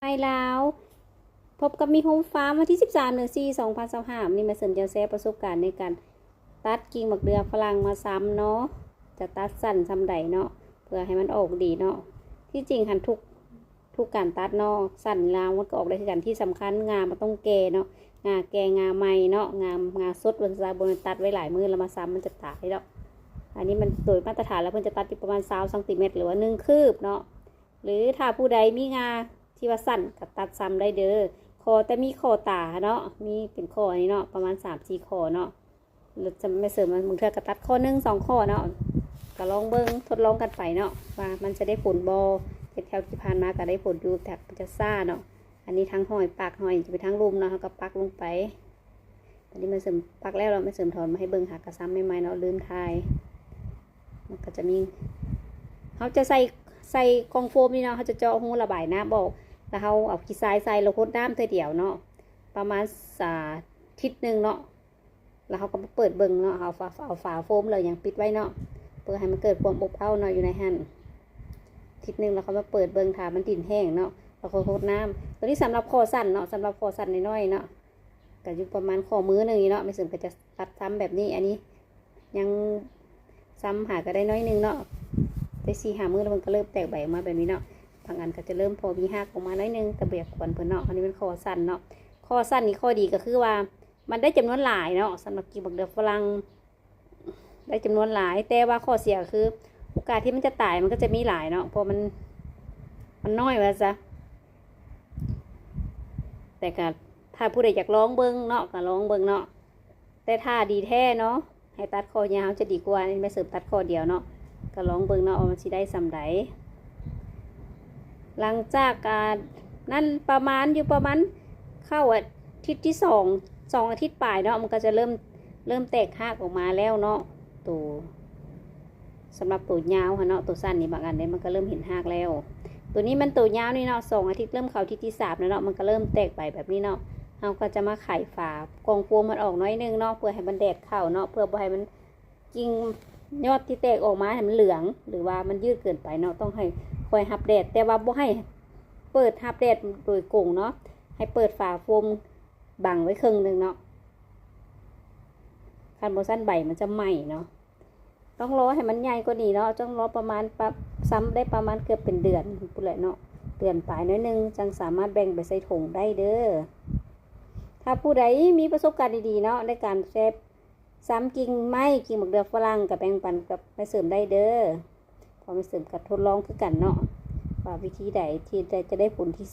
ໄມລາວ ພົບກັບມີໂຮມຟາມ ວັນທີສິບສາມ ເດືອນສີ່ ສອງພັນຊາວຫ້າ ນີ້ ມາເສີມຈະແຊປະສົບການໃນການຕັດກິ່ງໝາກເດືອຝຣັ່ງມາຊຳເນາະ ຈະຕັດສັ້ນຊຳໃດເນາະ ເພື່ອໃຫ້ມັນອອກດີເນາະ. ທີ່ຈິງຫັ້ນ ທຸກ ທຸກການຕັດເນາະ ສັ້ນລາວມັນກໍອອກໄດ້ຄືກັນ. ທີ່ສຳຄັນ ງ່າມັນຕ້ອງແກ່ເນາະ ງ່າແກ່ ງ່າໃໝ່ເນາະ ງ່າ ງ່າສົດວ່າຊັ້ນຊະ ບໍ່ແມ່ນຕັດໄວ້ຫຼາຍມື້ແລ້ວມາຊຳ ມັນຈະຕາຍດອກ. ອັນນີ້ມັນໂດຍມາດຕະຖານແລ້ວ ເພິ່ນຈະຕັດຢູ່ປະມານຊາວຊັງຕີແມັດ ຫຼືວ່າໜຶ່ງຄືບເນາະ. ຫຼືຖ້າຜູ້ໃດມີງ່າທີ່ວ່າສັ້ນກໍຕັດຊຳໄດ້ເດີ ຂໍແຕ່ມີຂໍ້ຕາເນາະ ມີເປັນຂໍ້ນີ້ເນາະ ປະມານສາມສີ່ຂໍ້ເນາະ. ແລ້ວຈະ ແມ່ເສີມບາງເທື່ອກໍຕັດຂໍ້ໜຶ່ງສອງຂໍ້ເນາະ ກໍລອງເບິ່ງ ທົດລອງກັນໄປເນາະ ວ່າມັນຈະໄດ້ຜົນບໍ່. ແຖວທີ່ຜ່ານມາກໍໄດ້ຜົນຢູ່ ແຕ່ມັນຈະຊ້າເນາະ. ອັນນີ້ທັງຮອຍປາກ ຮອຍຈະເປັນທາງລຸ່ມເນາະ ເຮົາກໍປັກລົງໄປ. ອັນນີ້ແມ່ເສີມປັກແລ້ວ ແລ້ວແມ່ເສີມຖອນມາໃຫ້ເບິ່ງ ຫາກະຊຳໃໝ່ໆເນາະ ລືມຖ່າຍ. ມັນກໍຈະມີ ເຮົາຈະໃສ່ ໃສ່ກ່ອງໂຟມນີ້ເນາະ ເຮົາຈະເຈາະຮູລະບາຍນ້ຳອອກ ແລ້ວເຮົາເອົາຂີ້ຊາຍໃສ່ ແລ້ວຫົດນ້ຳເທື່ອດຽວເນາະ ປະມານ ອາ ທິດໜຶ່ງເນາະ. ແລ້ວເຮົາກໍມາເປີດເບິ່ງເນາະ ເຮົາເອົາຝາ ເອົາຝາໂຟມ ຫຼືຫຍັງປິດໄວ້ເນາະ ເພື່ອໃຫ້ມັນເກີດຄວາມອົບເອົາເນາະ ຢູ່ໃນຫັ້ນ ທິດໜຶ່ງ. ແລ້ວເຮົາມາເປີດເບິ່ງ ຖ້າມັນດິນແຫ້ງເນາະ ແລ້ວຄ່ອຍຫົດນ້ຳ. ໂຕນີ້ສຳລັບຂໍ້ສັ້ນເນາະ ສຳລັບຂໍ້ສັ້ນນ້ອຍໆເນາະ ກໍຢູ່ປະມານຂໍ້ມືໜຶ່ງນີ້ເນາະ ແມ່ເສີມກໍຈະຕັດຊຳແບບນີ້. ອັນນີ້ຍັງຊຳຫາກໍໄດ້ໜ້ອຍໜຶ່ງເນາະ ໄດ້ສີ່ຫ້າມື້ແລ້ວ ມັນກໍເລີ່ມແຕກໃບອອກມາແບບນີ້ເນາະ. ບາງອັນກໍຈະເລີ່ມພໍມີຮາກອອກມາໜ້ອຍໜຶ່ງ ແຕ່ບໍ່ຢາກກວນເພິ່ນເນາະ. ອັນນີ້ແມ່ນຂໍ້ສັ້ນເນາະ ຂໍ້ສັ້ນນີ້ຂໍ້ດີກໍຄືວ່າ ມັນໄດ້ຈຳນວນຫຼາຍເນາະ ສຳລັບກິ່ງໝາກເດືອຝຣັ່ງ ໄດ້ຈຳນວນຫຼາຍ ແຕ່ວ່າຂໍ້ເສຍກໍຄື ໂອກາດທີ່ມັນຈະຕາຍມັນກໍຈະມີຫຼາຍເນາະ ເພາະມັນ ມັນນ້ອຍວ່າຊະ. ແຕ່ກໍຖ້າຜູ້ໃດຢາກລອງເບິ່ງເນາະ ກໍລອງເບິ່ງເນາະ ແຕ່ຖ້າດີແທ້ເນາະ ໃຫ້ຕັດຂໍ້ຍາວຈະດີກວ່າ. ອັນນີ້ແມ່ເສີມຕັດຂໍ້ດຽວເນາະ ກໍລອງເບິ່ງເນາະ ວ່າມັນຊິໄດ້ສ່ຳໃດ. ຫຼັງຈາກ ອາ ນັ້ນປະມານ ຢູ່ປະມານເຂົ້າອາທິດທີສອງ ສອງອາທິດປາຍເນາະ ມັນກໍຈະເລີ່ມ ເລີ່ມແຕກຮາກອອກມາແລ້ວເນາະ ໂຕ ສຳລັບໂຕຍາວຫັ້ນເນາະ ໂຕສັ້ນນີ້ບາງອັນເດ້ ມັນກໍເລີ່ມເຫັນຮາກແລ້ວ. ໂຕນີ້ມັນໂຕຍາວນີ້ເນາະ ສອງອາທິດ ເລີ່ມເຂົ້າທິດທີສາມແລ້ວເນາະ ມັນກໍເລີ່ມແຕກໃບແບບນີ້ເນາະ. ເຮົາກໍຈະມາໄຂຝາກ່ອງໂຟມມັນອອກໜ້ອຍໜຶ່ງເນາະ ເພື່ອໃຫ້ມັນແດດເຂົ້າເນາະ ເພື່ອບໍ່ໃຫ້ມັນ ກິ່ງຍອດທີ່ແຕກອອກມາໃຫ້ມັນເຫຼືອງ ຫຼືວ່າມັນຍືດເກີນໄປເນາະ ຕ້ອງໃຫ້ຄ່ອຍຮັບແດດ ແຕ່ວ່າບໍ່ໃຫ້ເປີດຮັບແດດໂດຍກົງເນາະ ໃຫ້ເປີດຝາໂຟມບັງໄວ້ເຄິ່ງໜຶ່ງເນາະ ຄັນບໍ່ຊັ້ນໃບມັນຈະໄໝ້ເນາະ. ຕ້ອງລໍໃຫ້ມັນໃຫຍ່ກວ່ານີ້ເນາະ ຕ້ອງລໍປະມານ ປະ ຊຳໄດ້ປະມານເກືອບເປັນເດືອນພຸ້ນແຫຼະເນາະ ເດືອນປາຍໜ້ອຍໜຶ່ງ ຈັ່ງສາມາດແບ່ງໄປໃສ່ຖົງໄດ້ເດີ. ຖ້າຜູ້ໃດມີປະສົບການດີໆເນາະ ໃນການແຊ ຊຳກິ່ງໄມ້ ກິ່ງໝາກເດືອຝຣັ່ງ ກໍແບ່ງປັນກັບແມ່ເສີມໄດ້ເດີ ເພາະແມ່ເສີມກໍທົດລອງຄືກັນເນາະ ວ່າວິທີໃດທີ່ຈະໄດ້ຜົນທີ່ສຸດ.